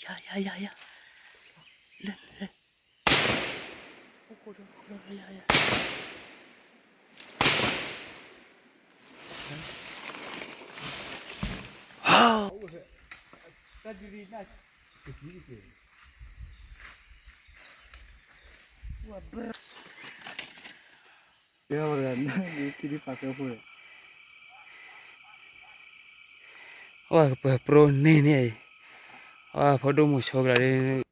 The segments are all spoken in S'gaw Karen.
ယၤ ယၤ ယၤ ယၤ လၢ လၢ အိၣ်ဃိဒီး အိၣ်ဃိဒီး ယၤ ယၤ ဝဲကပၢၤပြိန့ၢ်န့ၣ်အံၤ, ဝဲဖိဒိၣ်မိၤဆိကလီၤ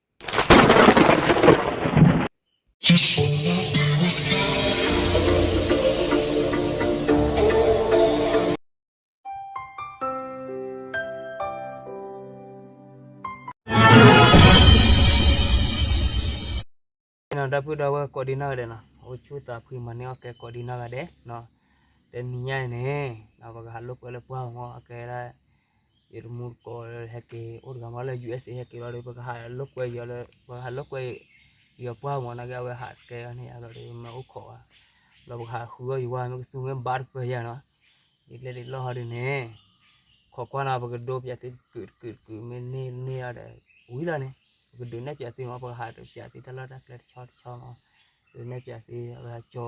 ဒ် ဒီပုၢ်ဒီဝဲၢ်ကိးဒံနီၢ်ဂၤဒဲးနီၤ, အိၣ်ဆူၣ်သးဖှံမၤန့ၢ်အီၣ်ကဲကိးဒံနီၢ်ဂၤဒဲးနီၤ, တနံၤညါအံၤန့ၣ် ပကဟးလိာ်ကွဲလၢပှၢ်မီၤ အကဲဒၣ် ယတမူတကိးဟဲက့ၤအိၣ်တဂၤမီၤလၢ ယူၢ်အ့းစ့ ဟဲက့ၤလီၤဒီး ပကဟးလိာ်ကွဲယီၤလၢ ပကဟးလိာ်ကွဲယီၤပှၢ်မီၤ နာ်က့အဝဲဟးကဲန့ၢ်ယၤလီၤဒီး မ့ၢ်အိၣ်ခိးဝဲ လီၤပကဟးဃုအီၣ်ယဝၤ မ့ၢ်ကသူမ့ၢ်ဘါတပၢၢ်ယၤနီၤ, ယလဲၤဒ်လီၢ်ဟီဒ်န့ၣ် ခိးကွၢ်နီၤ ပကဒိပၠးသုတကုာ်တကုာ်တကုာ် မ့ၢ်န့ၢ်န့ၢ်အီၤဒီး ဝံၤလီၤန့ၣ် ပကဒုးနဲၣ်ပၠးသုမီၤ ပကဟးဒုးပၠးသုတၢ်လီၢ်တၢ်ကျဲတဆီတဆီမီၤ, ဒုးနဲၣ်ပၠးသု အဝဲကၠီ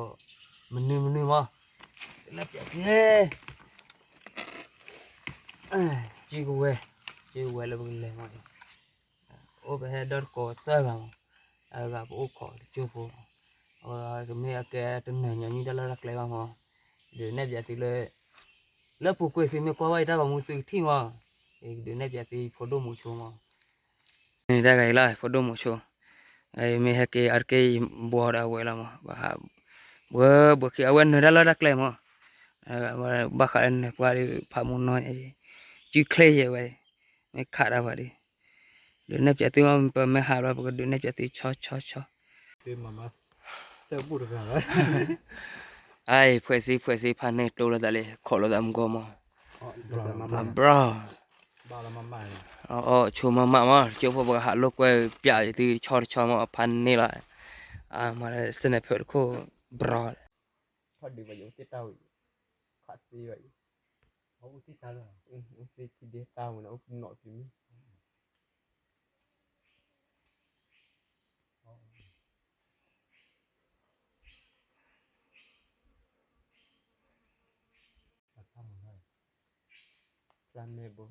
မနုၤမနုၤမီၤ, ဒုးနဲၣ်ပၠးသု စုကဝဲၤ, စုကဝဲၤလၢပကလဲၤမီၤအံၤ, အိၣ်ပဟဲဒီတကိးသၢဂၤမီၤ, အဂၤပအိၣ်ခိးတကၠိဖိမီၤ, အဝဲကမ့ၢ်အကဲတနၢၤညီနုၢ်တၢ်လီၢ်တၢ်ကျဲဘၣ်မီၤ, ဒုးနဲၣ်ပၠးသုလၢ လၢပူၤကွံာ်သုမ့ၢ်ကွၢ်ဘၣ်ယတၢ်ဂီၤမူသုကထံၣ်မီၤ, ယကဒုးနဲၣ်ပၠးသုဖိဒိၣ်မိၤဆိမီၤ တၢ်ဂၤအံၤလီၤ ဖိဒိၣ်မိၤဆိ, မ့ၢ်ဟဲက့ၤအါတက့ၢ်ယဘှီဒီးအဝဲလီၤမီၤ, ဘှီဘှီခံအဝဲနၢၤတၢ်လီၢ်တၢ်ကျဲမီၤ, ဘၣ်ဃးလၢနၢၤပှၢ်ဒီးဖးမူနီၢ်ညါ, စုချ့ယဲဝဲ, မ့ၢ်ခးတၢ်ပှၤဒီး, ဒုးနဲၣ်ပၠးသုမီၤ ပမ့ၢ်ဟးဘျီ ပကဒုးနဲၣ်ပၠးသုဆီဆီဆီ အံၤ ဖှဲးစ့ဖှဲးစ့ဖးန့ၢ်တိလိာ်သးလံ ခိးလိာ်သးမူကီမီၤ, အဘြီ အီၣ်ဆိမးမးမီၤ ကၠိဖိပကဟးလိာ်ကွဲပၠးသုဆီတဆီမီၤ ဖးန့ၢ်လီၤ, မၤလၢစနၢၣ်ဖၢၣ်တခိၣ် ဘြီ ထီၣ်ဒုးဘၣ်ယအိၣ်သ့ၣ်တၢ်ဝဲ, ခးသ့ဘၣ်ယ, အိၣ်သ့ၣ်တၢ်လၢ, အိၣ်သ့ၣ်ထံဒ့တၢ်ဝဲန့ၣ် အိၣ်နီၣ်တမံၤ ဖျါမဲဘိ,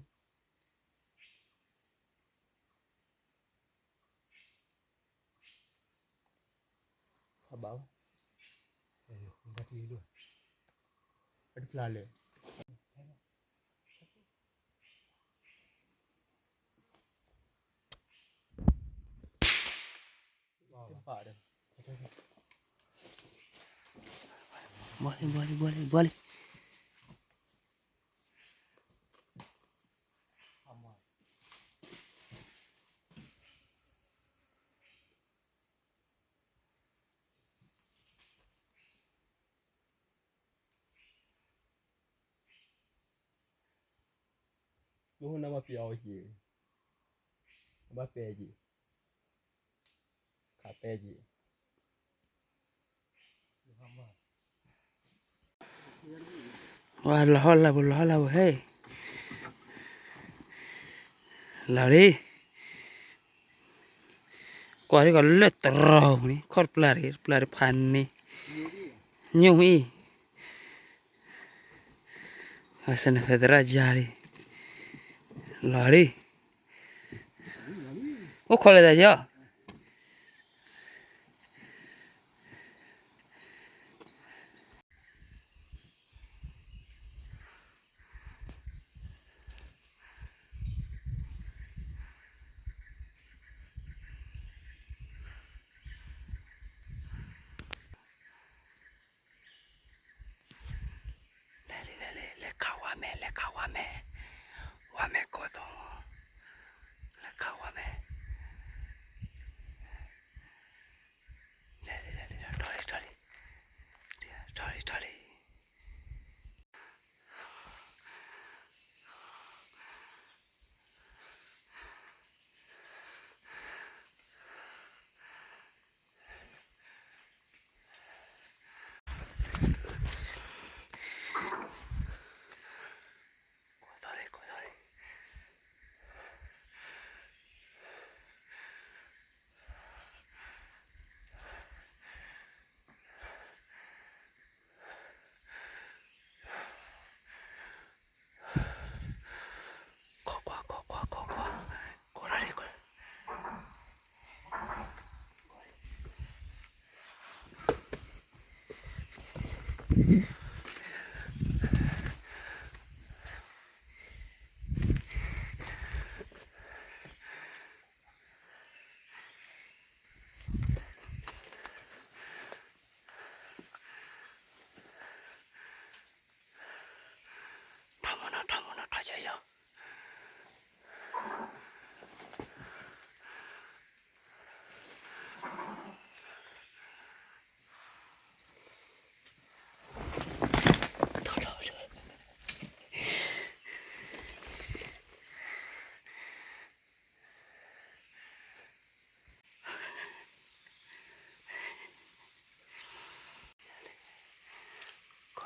ဖျါဘၣ်, ဖျါလဲၣ် ဘၣ်လံ ဘၣ်လံ ဘၣ်လံ ဘၣ်လံ မ့ၢ်ဟိၣ်နၢ်ဘၣ်ပျံၤအီၤက့ၤ, ဘၣ်ပဲက့ၤ, ခးပဲက့ၤ, ဝဲလီၤဟီၣ်လၢပူၤ လီၤဟီၣ်လၢပူၤဟဲ, လီၤလံ ကွၢ်ဒ်ကီးလၢတရီန့ၣ် ခီၣ်တပျၢ်တဂ့ၤ တပျၢ်တဖးန့ၣ်, ညိၣ်မ့ၢ်အံၤ, စနၢၣ်ဖဲသရၣ်ယါလံ, လီၤလံ, အိၣ်ခိးလၢတၢ်ယီၤ လဲၤလံ လဲၤလံ လဲၤခးဝါမဲာ် လဲၤခးဝါမဲာ်, ဝါမဲာ်ကိးသီ, လဲၤခးဝါမဲာ်, ထီၣ်မနီၤ ထီၣ်မနီၤ ထီၣ်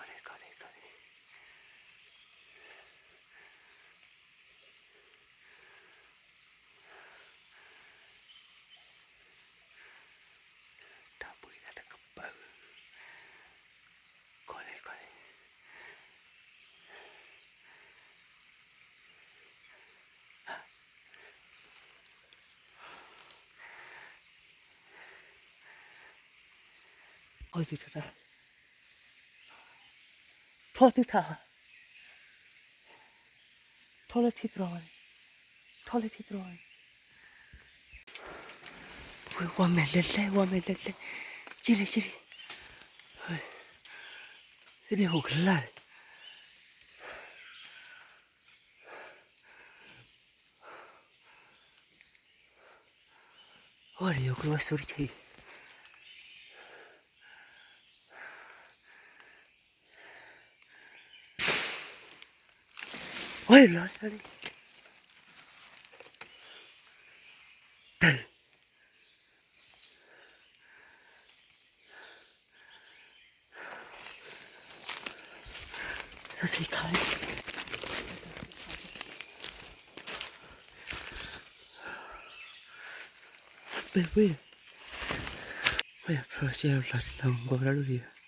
ကၠီယီၤ တၢ်ဘှံးတၢ်တကပၤ ကီၢ်လဲၣ်ကီၢ်လဲၣ် အီၣ်သုထါ ထီၣ်သုထါ ထီၣ်လၢထံတြီၤန့ၣ် ထီၣ်လၢထံတြီၤန့ၣ် ဝဲဝဲမဲာ်လဲၣ်လဲၣ် ဝဲမဲာ်လဲၣ်လဲၣ် ကၠံလံ ကၠံလံ သ့ၣ်ဒ့ၣ်ဟူးကလာ် အီၣ်ဒီးယိၤကျိဝဲဆိတဆံ ဝဲလီၤ စီဆှံခါ ပဲဝဲ ဝဲဖျိရှဲလီၤလီၤမူကီၢ်ဒၣ်ဒိၣ်ဒံး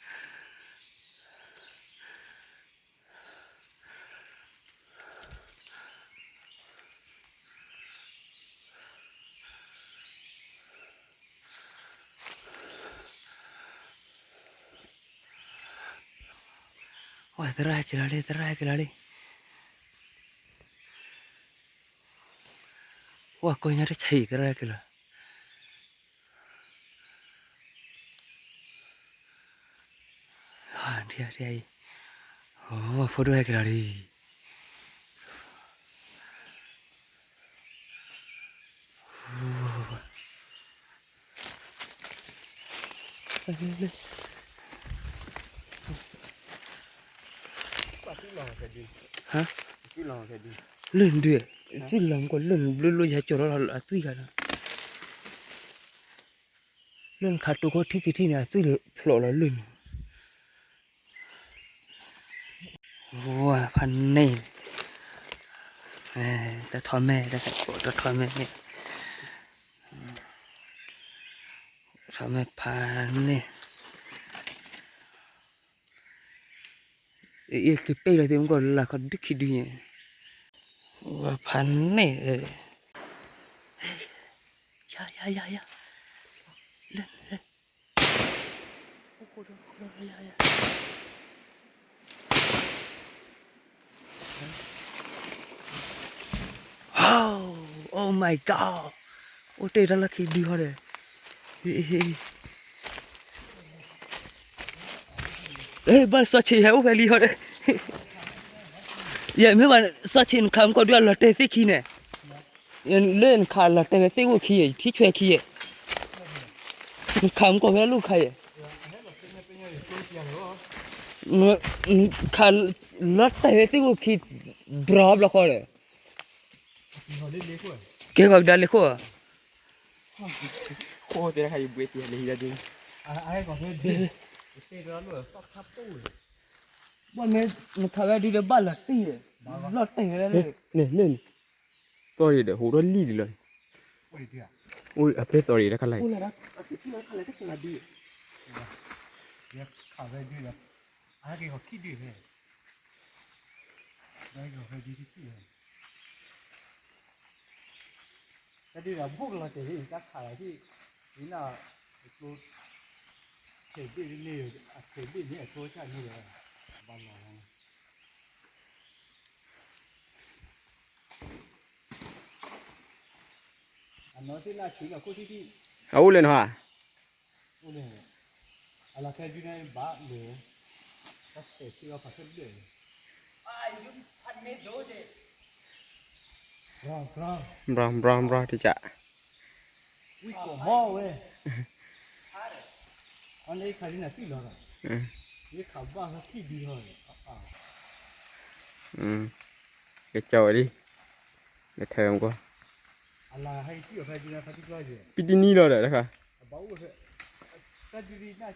ဝဲသရၣ်ဟဲက့ၤလီၤလံ သရၣ်ဟဲက့ၤလီၤလံ ဝဲကိးညါတဆံးသရၣ်ဟဲက့ၤလီၤ ဒ်အံၤ ဒ်အံၤ အိ ဖိဒိၣ်ဟဲက့ၤလီၤလံ ဟါ လၢၢ်ဒုး သုလီၤမူကီၢ်လၢၢ်ဘျုးလိာ်ယၤကၠီၤလီၤလီၤအသွံၣ်ဂၤဒီး လၢၢ်နခးတိၢ်ခိၣ်ထံၣ်က့ၤထံၣ်န့ၣ် အသွံၣ်ဖျိးလီၤလၢၢ်န့ၣ် ဝဲဖးန့ၣ် တထီၣ်မဲာ် တထီၣ်မဲာ် တထီၣ်မဲာ် တထီၣ်မဲာ်ဖးန့ၣ် အ့ၣ် ကပ့ၢ်လီၤသ့ၣ်မူကီၢ်လၢ်ခီဒုးခံဒုညါ ဝဲဖးန့ၣ် ယၤ ယၤ ယၤ ယၤ လၢ လၢ အိၣ်ဃိဒီး ယၤ ယၤ Oh my God အိၣ်တ့ၢ်တၢ်လီၢ်ခံဒုဟီဒီး ဘၣ်စီၤဆံးဟဲအိၣ်ဖဲလံဟီဒီး ယမ့ၢ်ဘၣ်စီၤဆံးနခးမူကီၢ်ဒုအလီၤတဲာ်သ့ၣ်ခံန့ၣ် လၢနခးလီၤတဲာ်ဝဲသ့ၣ်အိၣ်ခံယဲၢ် ယထံၣ်ဆွဲခံယဲၢ် နခးမူကီၢ်ဖဲလၢခါယဲၢ် ခးလီၤတဲာ်ဝဲသ့ၣ်အိၣ်ခံ ဘြီဘျီဃီဒီး ကဲဂီၤကဒါလ့ခိၣ်ဧါ ဃိတဲခါယဘှ့ၣ်တံၢ်လၢဟံၣ်ဒၣ်ဒ် ဘၣ်မ့ၢ်နခးဝဲဒုဒီးဘၣ်လီၤတံၢ် လီၤတဲာ်ဝဲဒၣ်လၢ န့ၣ်န့ၣ် သီၣ်ရံၣ်ဒီးဟူးထီၣ်လံၣ်ဒံးလီၤ အိၣ်အဖဲသီၣ်ရံၣ် တခါလၢ်အံၤ ခးဝဲဒုဒီး အက့ၤဂီၤခံဒုဖဲ တၢ်ဒုးဒီးဘိၣ်ကလီၤတဲာ်လံ တၢ်ခးလီၤဟံၣ် ဒ်န့ၣ် ကျိ ခဲဘ့ၣ်န့ၣ် အခဲဘ့ၣ်န့ၣ် အဆိကတၢၢ်န့ၣ်ဒီး ဘၣ်လီၤလီၤ အနီၢ်သ့ၣ်နၢ်ဆံးလီၤခိၣ်ထံၣ်ထံၣ် အအိၣ်လၢနဟါ အိၣ်လၢ အလီၤခဲဒုန့ၣ်ဘၣ်လၢ တၢ်ဆဲးဆံးအီၤဖးဖဲဘျဲၣ် ဘြီဘြီဘြီတကး ဝံကိးမီဝဲ အန့ၣ်ခးဒ်နၤသံၣ်လီၤဒီး ယခးဘၣ်ဟီထံၣ်ဒုဟီ ကကၠီဝဲလံ နထဲမကွၢ် ပံတနံၤလီၤဒီးတ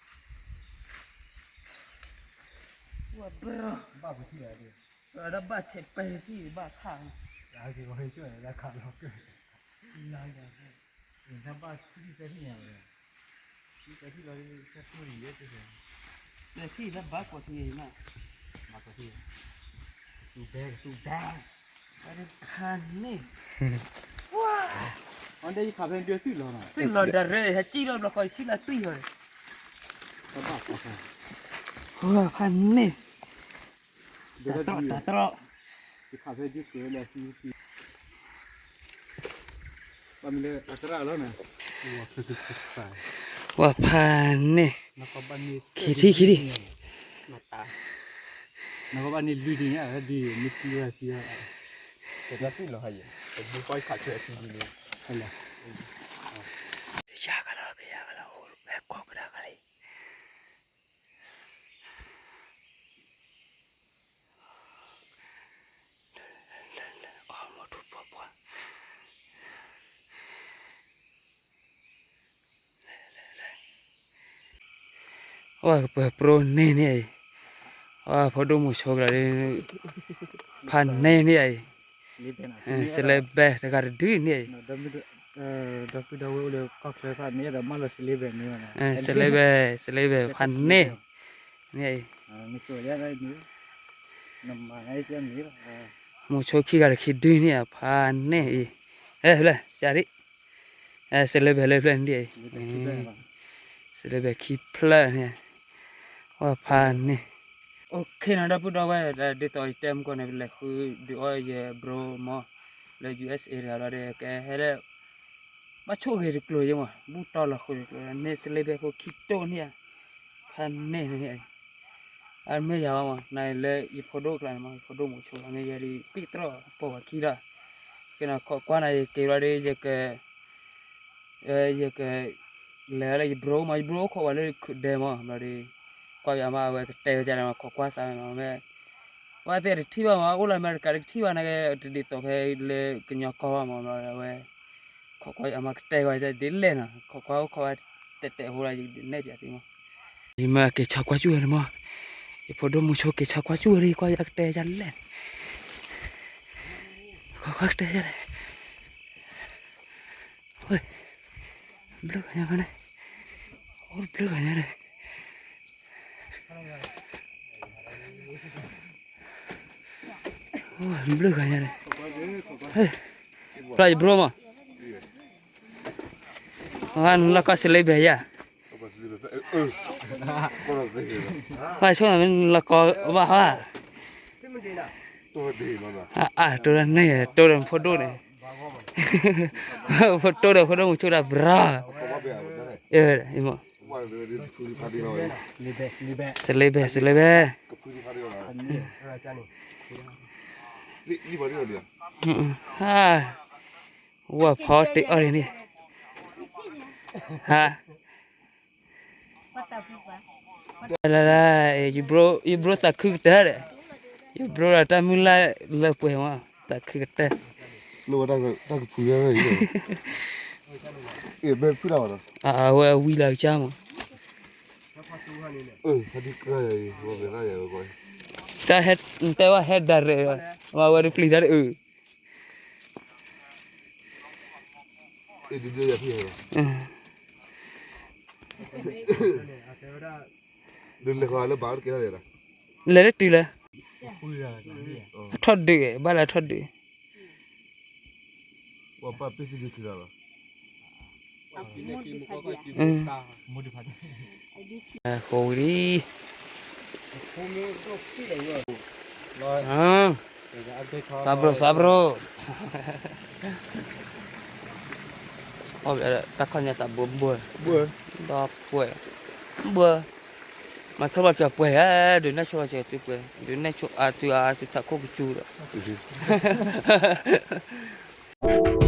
ခါ ဘၣ်ဆဲးပဲထံၣ်ဘၣ်ခါ ဖးန့ၣ် သံၣ်လီၤဒၣ်ရဲ ဟဲကံၣ်လီၤဘျီဃီ ထံၣ်လၢသံၣ်လီၤ ဖးန့ၣ် တၢ်တြီၣ် တၢ်တြီၣ် ဝဲဖးန့ၣ် ခံထံၣ်ခံထံၣ် နကဘၣ်န့ၢ်လွံၢ်ထံၣ်ညါ ဒ်မ့ၢ်သံဝဲသံဝဲ တဘျီသံၣ်လီၤဟါယဲ တဘျီဃီခးဆဲးအသံဒ်န့ၣ် ယၤကလီၤ ကယၤကလီၤ ဟဲကွၢ်ကဒါကလီၤ အဝဲကပၢၤပြိန့ၢ်န့ၣ်အံၤ အဝဲဖိဒိၣ်မုၣ်ဆိကလီၤ ဖးန့ၢ်န့ၣ်အံၤ စလဲဘဲတဂၤတဒုန့ၣ်အံၤ ဒီပုၢ်ဒီဝဲၢ်အိၣ်လၢကီၢ်ချၢဖးန့ၣ်ဒီးမၢလီၤစလဲဘဲန့ၣ် စလဲဘဲ စလဲဘဲဖးန့ၢ် န့ၣ်အံၤ မုၢ်ဆိခံဂၤတခံဒုန့ၣ်အံၤ ဖးန့ၢ်အံၤ ဟဲဖျဲၣ် ကၢ်ရံၣ် အဲ စလဲဘဲလၢဖျဲၣ်န့ၣ်အံၤ စလဲဘဲခံဖျၢၣ်န့ၣ် ဝဲဖးန့ၣ် အိၣ်ခ့နီၤ ဒီပုၢ်ဒီဝဲၢ် ဒ်သိးယတဲမုၢ်ကီၢ်န့ၣ် ပလဲၤဃုဒုးအီၣ်ယဘြိမး လၢ ယူၢ်အ့းအ့း တဂၤလီၤဒီး ကဟဲလၢ ဘၣ်ဆိၣ်ဂ့ၤတကျိၤယဲမး ဘူၣ်တီလီၤဃုာ်တကျိၤ န့ၢ်စလဲဘဲဖိခံတိၢ်န့ၣ်ဧါ ဖးန့ၢ်န့ၣ် အမ့ၢ်ယၤဘၣ်မး နလၢယဖိဒိၣ်ကျါန့ၣ်မး ယဖိဒိၣ်မုၣ်ဆိ မ့ၢ်ယဲဒ် ပံၣ်တြီၣ်ပိာ်ဝဲခံလီၤ ကဲနီၤ ခိးကွၢ်နၤ ယက့ၤဘျီဒီး ယက ယက လဲၤလၢယဘြိမး ယဘြိအိၣ်ခိးဝဲလၢခုးဒဲမး ဘျီဒီး ကွၢ်ယၤမး အဝဲကတဲဝဲဒ်န့ၣ်မး ခိးကွၢ်သးမး မ့ၢ် ဝဲသ့ၣ်တထံၣ်ဘၣ်မး အိၣ်လၢအမဲရကၤတကထံၣ်ဘၣ်န့ၣ် တဒ်သိးဖဲလၢကညီကီၢ်ဘၣ်မး ဘျီဒီးအဝဲ ခိးကွၢ်ယၤမး ကတဲဝဲဒ်လဲၣ်နီၤ ခိးကွၢ်အိၣ်ခိးဝဲ တဲတဲဖိလၢယနဲၣ်ပၠးသ့မး ယမၤက့ၤဆီကွၢ်စူၣ်ဝဲန့ၣ်မး ယဖိဒိၣ်မုၣ်ဆိက့ၤဆီကွၢ်စူၣ်ဝဲလံ ကွၢ်ယၤကတဲယၤလဲၣ် ခိးကွၢ်ကတဲယၤလဲၣ် ဘျုးဂၤညါန့ၣ် အိၣ်ဘျုးဂၤညါန့ၣ် ဘျုးဂၤညါန့ၣ် ဖျါယဘြိမး လီၤကီစလ့ဘဲယၤ ဘၣ်ဆိၣ်နၤမ့ၢ်လီၤကီဘၣ်ဟါ အါ တိၢ်ဒီးန့ၣ် တိၢ်ဒီးဖိဒိၣ်န့ၣ် တိၢ်ဒီးဖိဒိၣ်မုၣ်ဆိဒၣ်ဘြီ စလ့ဘဲ စလ့ဘဲ ဝဲဖီတ့ၢ်အီၣ်န့ၣ် ဟါ လၢ ယဘြိသးခုကတၢၢ်ဒီး ယဘြိဒီးတၢ်မုၢ်လၢ်လၢပှဲၤမး သးခုကတၢၢ် တၢ်ကဖုး အဝဲအဝံလၢကစၢ်မး တၢ်ဟဲ တဲဝဲဟဲဒၣ်ရဲၣ် မၤဝဲတပျံၤတၢ်တအုး လဲၤလၢတုၤလၢ အထီၣ်ဒုး ဘၣ်လၢအထီၣ်ဒုး ပှၤပာ်ပ့ၢ်သဒုခံဂၤလီၤ အဃိဝံၤလံ, သးဘြိၣ် သးဘြိၣ်, တၢ်ခီၣ်ညါသးဘှီဘှီ, ဒီးပှဲၤ, ဘှီ, မၤဆိလီၤစၢၤပှဲၤဧါ, ဒုးနဲၣ်ဆိလီၤစၢၤသုပှဲၤ, ဒုးနဲၣ်ဆိအါသုအါသုသးခိၣ်ကစူၤဒီး